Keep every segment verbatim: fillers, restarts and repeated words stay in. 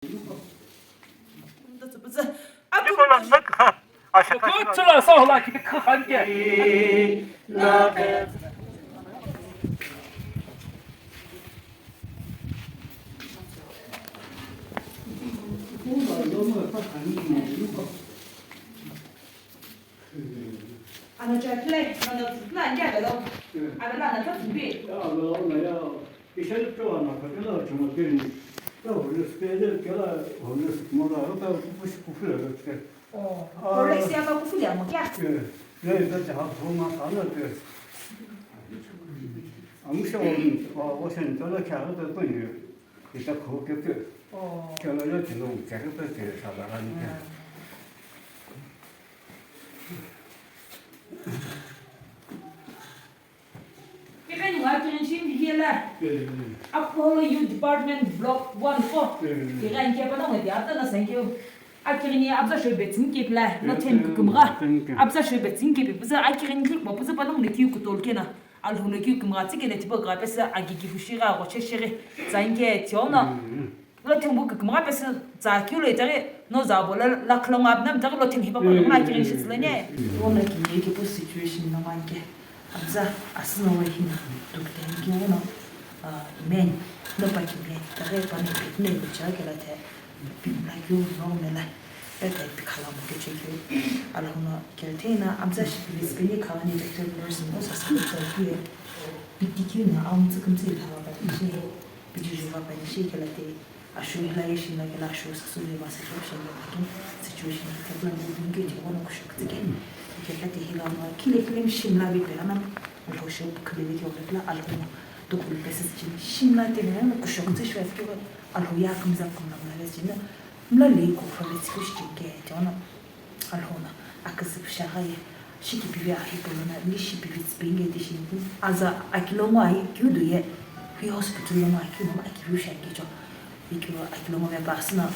Ano cha kile, ano na ndia da lo. Ano na na ta tumbi. Ya, ano na ya. Isha lo cho ana ka kela chuma keni. Ya, ho lo spele kela, ho lo sukuma da, ta kufu kufu la ke. Oh. Ah. Rolex ya ka kufu ya mo kya? Eh, ya, ya, ta ha ho ma sa na ke. Amusha wa, wa, wa sen ta la kya ta ko ni. Ita ko ke ke. Oh. Kela ya ti lo, kya ke ta ke sa da ni ke. Ah. Igheni ngo akighini shimi hila. Apollo Youth Department Block one ko. Igheni kepa no ngodi ata na sankyo. Akighini abza shoi betsin kepla no ten kukuma. Abza shoi betsin kepi puza akighini klik mo puza panong le kiu kutol kena. Alhou no kiu kuma tsi kena tipo ga pesa agigi hushi ga go cheshiri. Zanke tiona. Lo thengbu kikimgha pesü tsa keu lo itaghi no za bo la, la khulongo apna mtaghi lo thenghi pa khulongo akighini shitsülo ne. Wo na kini kipu situation no manke. Abza asü no we hina dukte keu no, ah, men, no pa kime, taghi pa ne pit ne lo cha kela the, pit na keu no mela, pe te pikhala mo ke che keu. Alhou no keu the na, abza shi pili spini khala ni doctor nurse no sa sa keu. Pit keu na, am tsü kümtsü khala pa shi. Picture va pani shi kela te ashu hila ye shi na kela ashu sa su le ma sa shi shi na kini situation ke plan bu bunge je wono kusho kutike. Ke ka te hila ma kile kile shi na bi pe ana lo shi kile le ke wala alhou to kul peses shi shi na te ne kusho kutse shi ke alhou ya kumza kumla mla le shi na mla le ko fa le shi ke te wono. Alhou no aküzü püshaghi ye, shikipivi ahi polono, ni shipivi tsüpinge tishi, aza akilongo ahi kiudu ye, hi hospital lono akilongo akiviu shiani kecho, ikilo akilongo me pasü no,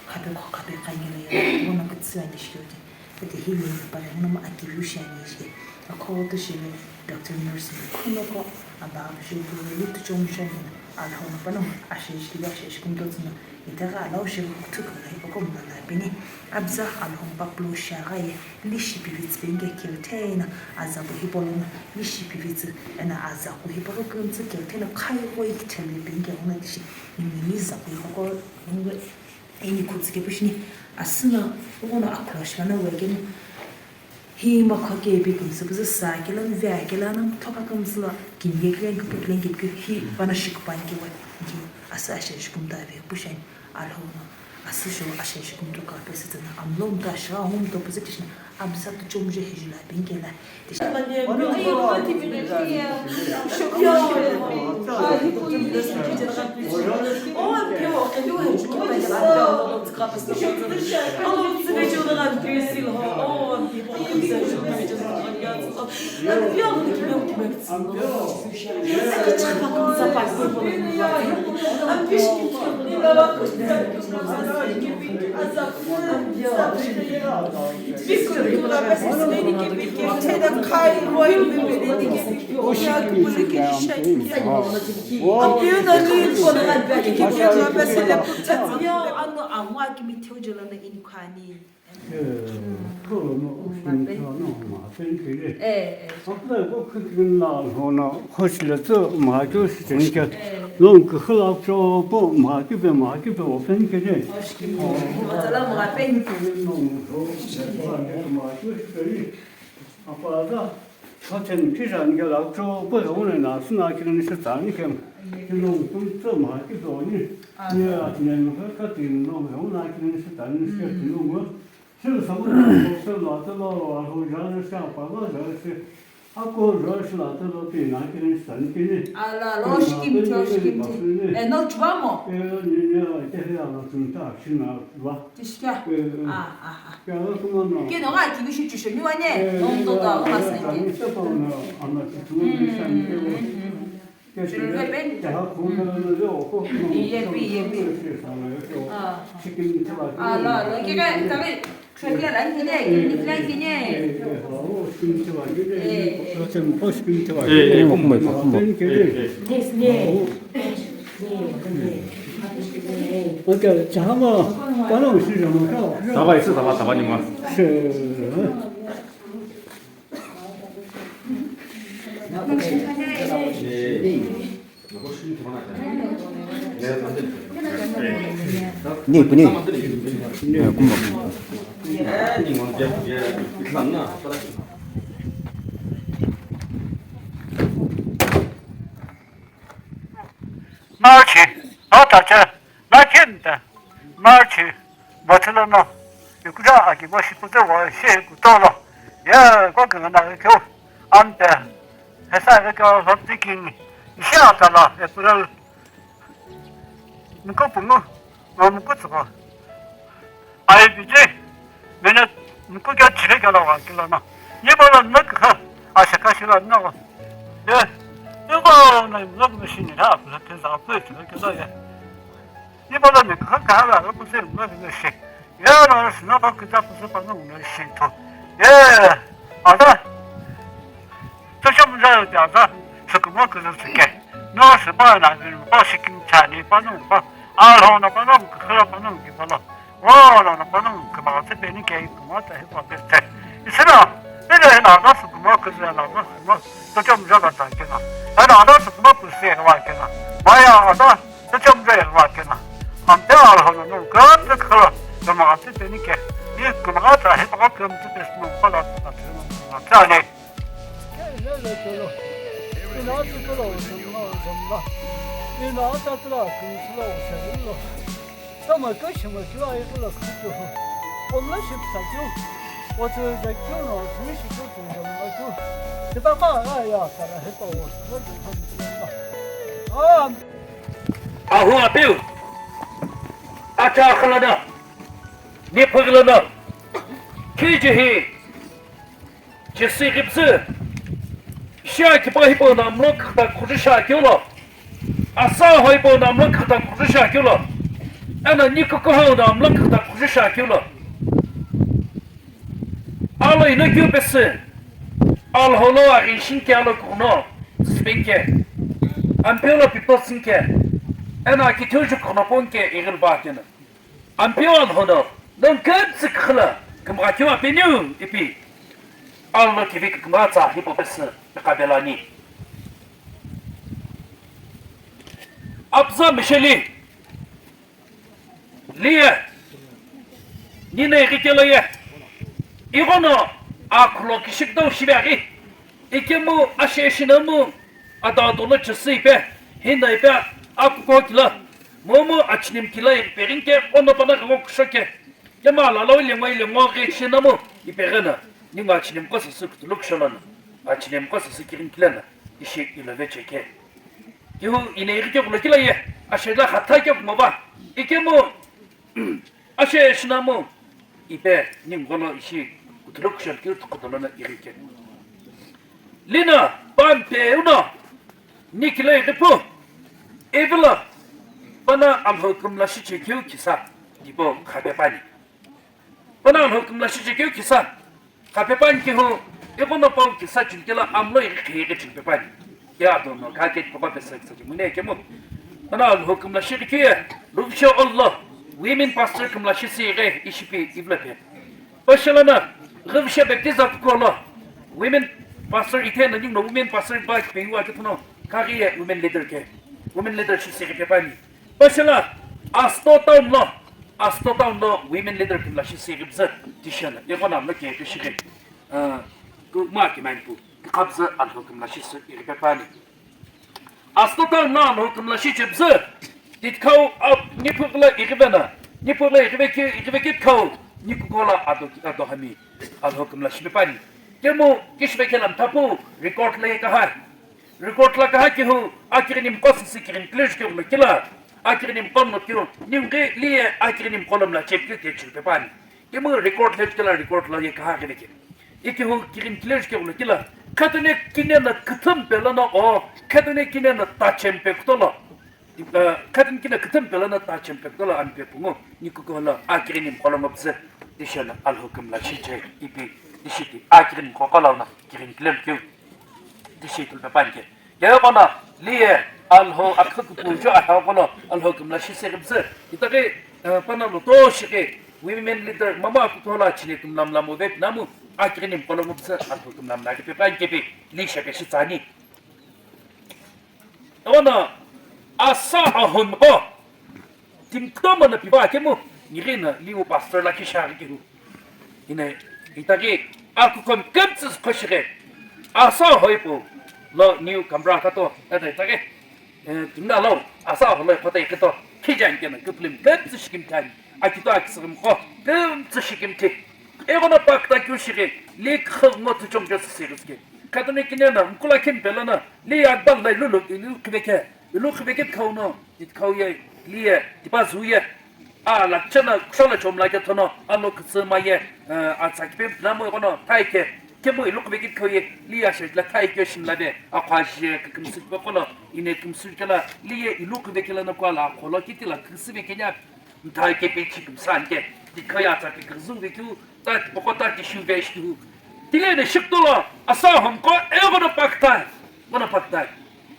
khape kho khape khaingelo ye, wono kütsü ani shikiote, ete hi le pare mono akiviu shiani ishi, akho to shile, doctor nurse, khunoko, aba abishe polo, lutu chomu shiani, alhou no pano, ashe shikili ashe shikumto tsüno, Itaghi alhou shi kuthu kümla hipau kumla la pini. Abza alhou papulo shiaghi ye, li shipivitsi penge keu thena aza pu hipau lono, li shipivitsi ena aza pu hipau lo kümtsü keu thena khaighi kithelu penge ghono tishi, imini za pu hipau lo ngo eni kutsi kepu shini, asü no ghono akhula shilano wekeno. Hi makho kepi kümsü püzü sa kelo, vea kelo, ana mthoka kümsü lo, kinge kile, nkipu kile, nkipu kile, hi vana shikupani kewe, nki asü ashe shikumta ve pushani, alhou no, asü sho ashe shikumta ka pesü tsüna, amlo mta shira, amu mta püzü tishina, abza tu chomje hejula, pinkela, tishina. Apaza, thotheni phijani kela kuchou püzü wuni na, suna kirini shi tsani kem. Kinong kum tsü mha kidoni. Ni atinen kha katini nong, wuna kirini shi tsani shi kinong. Shi samu, shi la telo, alhou jani shi, apaza jani shi. Ako jani shi la telo, tina kirini shi tsani kini. Ala, lo shikim, lo shikim. Eh, no chubamo. Eh, ni, ni, ke he ala tunta, shi na, wa. Tishika. Eh, eh. Ah, ah, ah. Keno nga kibi shi chusho ni wane, eh, no mtoto, eh, ma eh, senge. Chulve ben. Iye pi, iye pi. Ah. Ah, la, la, kika, tabe, chulve la kine, kine la kine. Eh, eh. Eh, eh, kumba, kumba. Yes, yes. Oke, chama, kano ushi jama ka. Taba isi taba, taba ni ma. Shi. Ni puni. Eh, kuma. March, no tacha, no kinta, March, botula no, yukuja aki boshi puto wa shi kutolo, ya kwa kanga na kyo, ampe, hesa kyo hot thinking, isha tala, April, nko pungu, no muku tsoko. Ai biji, mena nko kya chire kya la wa kila na. Ye ba la na ka, a sha ka shi la na wa. Ye, ye ba na na na shi ni na, na ke za ko ti ke za ya. Ye ba la ne ka ka la ko se na na shi. Ya na shi na ba ka ta ko se pa na na shi to. Ye, a da. Tüsho muzüu tiaza, sükumo küzü süke. No süpa na, pa sikim chani, pa nung pa. Alo na pa nung, küküra pa nung, ki pa lo. O lo na pa nung, kümaghatse peni ke, kümaghatse hi pa peste. Isina, pele na da sükumo küzü na, da sükumo, tüsho muzüu ka ta kena. Ana da sükumo küzü wa kena. Maya da, tüsho muzüu wa kena. Ampe alo na nung, kümaghatse peni ke. Ni kümaghatse hi pa kümaghatse peste nung pa la, pa la, pa la. Ahu apiu, acha khalana, ni phagilana, kiji hi, Jesi ghipzü, shi akipa hipau no amlo khata khuzü shi akeu lo, asa ho hipau no amlo khata khuzü shi akeu lo, eno ni kukuhou no amlo khata khuzü shi akeu lo. Alo ino keu pesü, Alhou lo aghi shinke alo kuno, spenke, Ampeu lo pipo shinke, eno akitheu ju kuno ponke ighilba keno. Ampeu Alhou no, nongu kümtsü küxü lo, kümgha keu apeniu ipi. Alo no kivi kükümgha tsa hipau pesü pikabelani. Apüzü Misheli, liye, nino ighi kelo ye. Ighono akhulo kishikudau shive aghi. Ikemu ashe shinamu, ado ado lo chüsü ipe, hino ipe, akuko kilo. Momu achinimkila ipe rinke, ono pana ghengo kushoke. Kema lalo ile ngo ile ngo ghe chinamu, ipe ghena. Ningu achinimko sasü kutulu kusholana. Achinimko sasü kirin kilena. Ishi ilove cheke. Kihu ine irike kulo kila ye. Ashe la hatha ke kumaba. Ikemu, ashe shinamu. Ipe ningu lo ishi kutulu kushol kiu tukudolona irike. Lina, pampe uno. Nikila ikipu. Ivila. Pana Alhou kümla shiche kiu kisa. Ipo khape pani. Pana Alhou kümla shiche kiu kisa. Khape pani kihu. Ipo no pau kisa chintila amlo ikipe pani. Ya dono kake papa pesa kisa chimune kemu. Pana Alhou kümla shiche kiu. Ruvsho Allah. Women pastor kümla shisi ishi pi ivila pe. Pashalana, Rivshe Baptist Akukolo, women pastor ithena ninguno women pastor ba peyuwa kithuno, kaghiye women leader ke, women leader shi seghi pepani. Pashala, Asto town lo, Asto town lo women leader kümla shi seghi bzü, tishana, ighona mlo ke tishighi, uh, ku ma ki man pu, kabzü Alhou kümla shi seghi pepani. Asto town lo Alhou kümla shi chebzü. Titkau ap niphugla ighivena. Niphugla ighive ki ighive kitkau. Nikukola ado ado hami. Alhou kümla shi pepani. Kemu kishve kelam tapu record la kaha. Record la kaha kihu akirini mkosisi kirin clear ke ulo kila. Akirini mkon no kiu. Ningi liye akirini mkolom la check ke chil pepani. Kemu record la kila record la ye kaha kile ke. Ikihu kirin clear ke ulo kila. Khatune kine na kithum pela na o. Khatune kine na tachem pe kutolo. Eh, khatun kine kithum pela na tachem pe kutolo an pe pungu. Nikukola akirini mkolom bzü. Tishana Alhou kümla shi che ipi. Tishiti akirini mkokola na kirin clear ke. Tishiti pepani ke. Yeghono, liye, Alhou akha kupuju ahagholo Alhou kümla shi seghi püzü. Itaghi, eh, panalo to shighi women leader mama kuthola chini kümla mla move pinamu akighi nimpolo mupüzü Alhou kümla mla kipe pa kepi li shepe shi tsani. Ono asa ahomqo timi kutomo no piva kemu, nighi no liu pastor lakhi shaghi kehu. Ine, itaghi akukom kemtsü khoshighi. Asa hoipu lo niu kamra kato, ete itaghi, eh, tingna lo, asa holo kote kito, khijan kena kuplim kemtsü shikim tani, akito akisgim ko, kemtsü shikim ti. Eghono pakta keu shighi, li kho ngo tu chom just sighi ke. Katone kine na, mkula kim pela na, li akbal na ilu lo, ilu kibeke, ilu kibeke khau no, it khau ye, li ye, tipa zu ye. A, la chana, kushala chom la ke thono, a lo kutsu ma ye, eh, a tsa kipe na mo kono, thai ke, kemo ilu kibeke khau ye, li ya shit la thai ke shim la de, a khwa shi ye, kikimsu kipe kono, ine kimsu kela, li ye ilu kibeke la na kwa la, kholo kiti la kisi be kenya, Mtha kepe chikimsa anke, tikhoya tsa tikizungu keu, ta tipoko ta tishu veshu. Tile ne shiktola, asa homko, e gono paktai, gono paktai.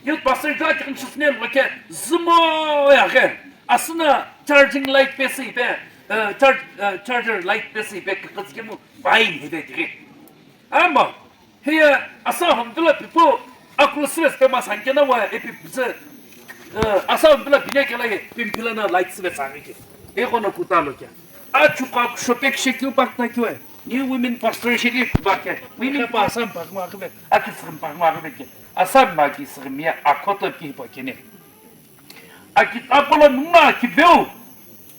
Youth pastor ja chikin shisne loke, zumo ya ge. Asuna charging light pesi pe, eh, char-, eh, charger light pesi pe, kikitskemu, bai, hede, dige. Ama, hiye asa hamdula pipo, akulu sires pe masankena wa epi pise, eh, asa hamdula pinya kela ye, pimpila na light sibe sangi ke. Ego no kutalo kya. Achuka shopek sheki upak na kyo e. New women pastor sheki upak ke. Women pa asam pak ma kebe. Aki srim pak ma kebe ke. Asam ma ki srim ya akoto ki pa kene. Aki apolo nuna ki veu.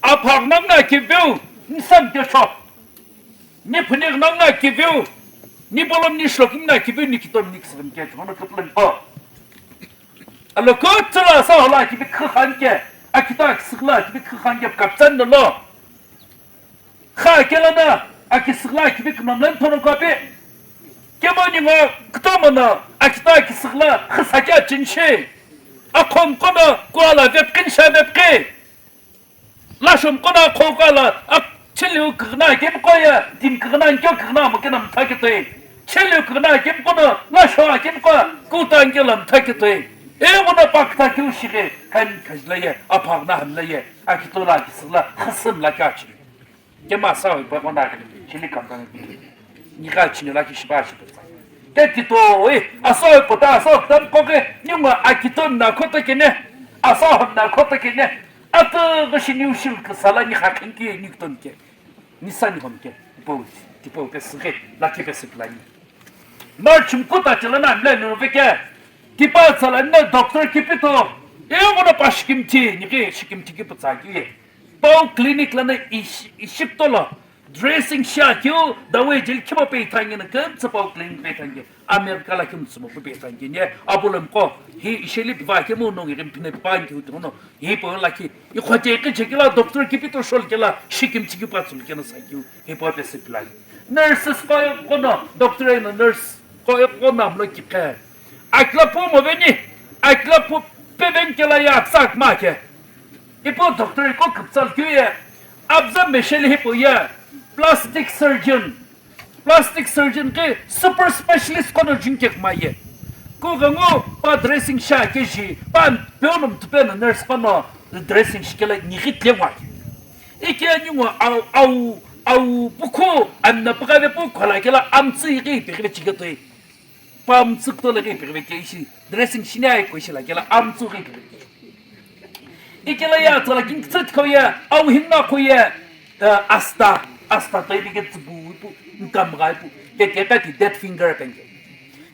Apak nuna ki veu. Nsam ke shop. Ni phunigh nang na kiviu, ni bolom ni shlokim na kiviu, ni kitom ni kisagim ke thono kaplan po. Alo ko tsala sa hola kivi khakhan ke, akita kisigla kivi khakhan ke kaptsan no lo. Kha kela na, akisigla kivi knomlan thono kapi. Kemo ni ngo ktomo na, akita kisigla khasa kya chinshi. Akhom kono, kuala vepkin sha vepki. Lashom kona khokala, ak-, chiliu kagna kemkoya, dim kagna nkyo kagna mo kena mthakitoi. Chiliu kagna kemkona, lasho kemkoa, kuta nkela mthakitoi. E wona pakta kiu shige, kan kajlaye, apagna hamlaye, akitola kisla, khasam la kachi. Kema sawi pa kona, chili kamtana. Nika chini la kishiba shi. Te tito, e, asawi pota, asawi tam koke, nyunga akiton na kota kene, asaham na kota kene. Ata gashi niu shil kasala ni khakin ki ni kton ke. Ni san hom ke. Tipo, tipo ke sike, la ke pe siklani. March mkuta chala na mle no veke. Tipa chala na doctor kipito. E wona pa shikim ti, ni ke shikim ti ki putsa ki. Pau clinic la na ish-, iship tola. Dressing sha keu, dawai jeli khipa pe ithangi na kemtsa pau clinic pe ithangi. America la kemtsa mo pe ithangi ne, abolem ko, hi isheli piva kemu no ngirim pine piva ngi utu no, hi po la ki, i khote ke chekila doctor kipito shol kela, shikim chiki pa tsul kena sa keu, hi po pe se pilai. Nurses ko kono, doctor and nurse ko kono amlo ki ke. Akila po mo veni, akila po pe ven kela ya tsak ma ke. Ipo doctor ko kupsal keu ye, abza mesheli hipo ye, plastic surgeon. Plastic surgeon ke super specialist kono jingkek ma ye. Ko gango pa dressing sha ke ji, pa peonom tupe na nurse kono dressing shikela ni hit le wa. Ike ni ngo au, au, au, puko, anna pagave puko la kela amtsi ri pe ri chike toi. Pamtsuk to lagi pirve ke ishi, dressing shini ai ko ishi la kela amtsu ri pirve ke. Ikela ya tsala king tsat ko ya, au hinna ko ya, eh, asta, asta to ibi ke tsubu ipu, nkam ga ipu, ke ke ka ti dead finger penge.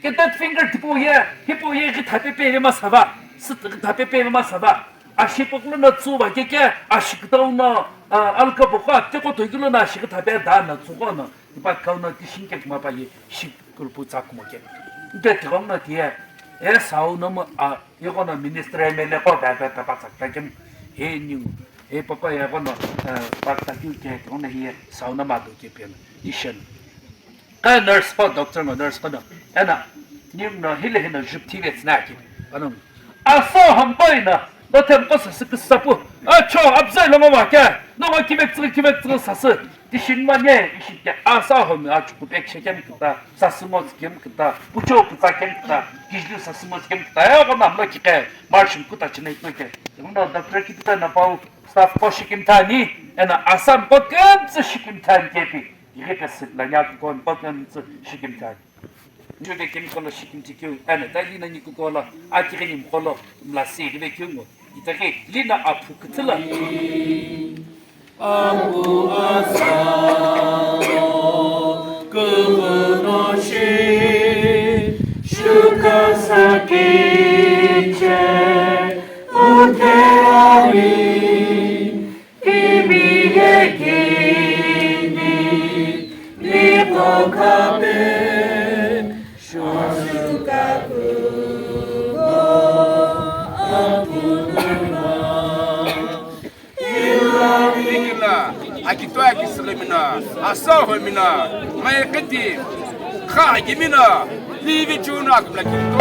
Ke dead finger tipo ya, tipo ya ki thape pe ma sava, sit ki thape pe ma sava. Ashi poklo na tsuva ke ke, ashi kutau na, ah, alka pokha, te ko to kilo na ashi ki thape da na tsuko na, ipa kau na tishin ke ma pa ye, shi Kulpu tsa kumo ke. Nte tigong no tiye, e sau no mo, a, iko no minister M L A ko ba ba ba tsak ta kem. He nyu, he papa ya ko no, e, ba ta kyu ke, ko no hiye, sau no ma do ke pen. Ishen. Ka nurse po, doctor no nurse ko no. Ena, nyu no hile hino jup ti ve tsna ke. Ano, aso hom poi no. Nothe mqo sasü küsapu. Acho, abzai lo ngo wa ke. No ngo kivek tsügü, kivek tsügü sasü. Tishin manye, ishi ke. Asa homi achuku pek shekem kita. Sasü ngo zikem kita. Pucho kutsa kem kita. Kijlu sasü ngo zikem kita. Ya ko namlo kike. Marshim kuta chinai to ke. Ngo doctor kipita na pau. Staff ko shikim thani. Ena asam ko kemtsü shikim thani kepi. Yighi pesik la nya ko ko kemtsü shikim thani. Njuve kemikolo shikimthi keu, eno ta lina nikukola, akighi nimqolo, mla sighive keu ngo, itaghi lina aphu küthüla. Apu asa, kughuno shi, shuka sakiche, uthe ali. Kimi ye kini, miko kape, shushu kaku, akunuma. Ikila, akitwa akisiremina, asohomina, maikiti, kha agimina, livi chuna akumla kito.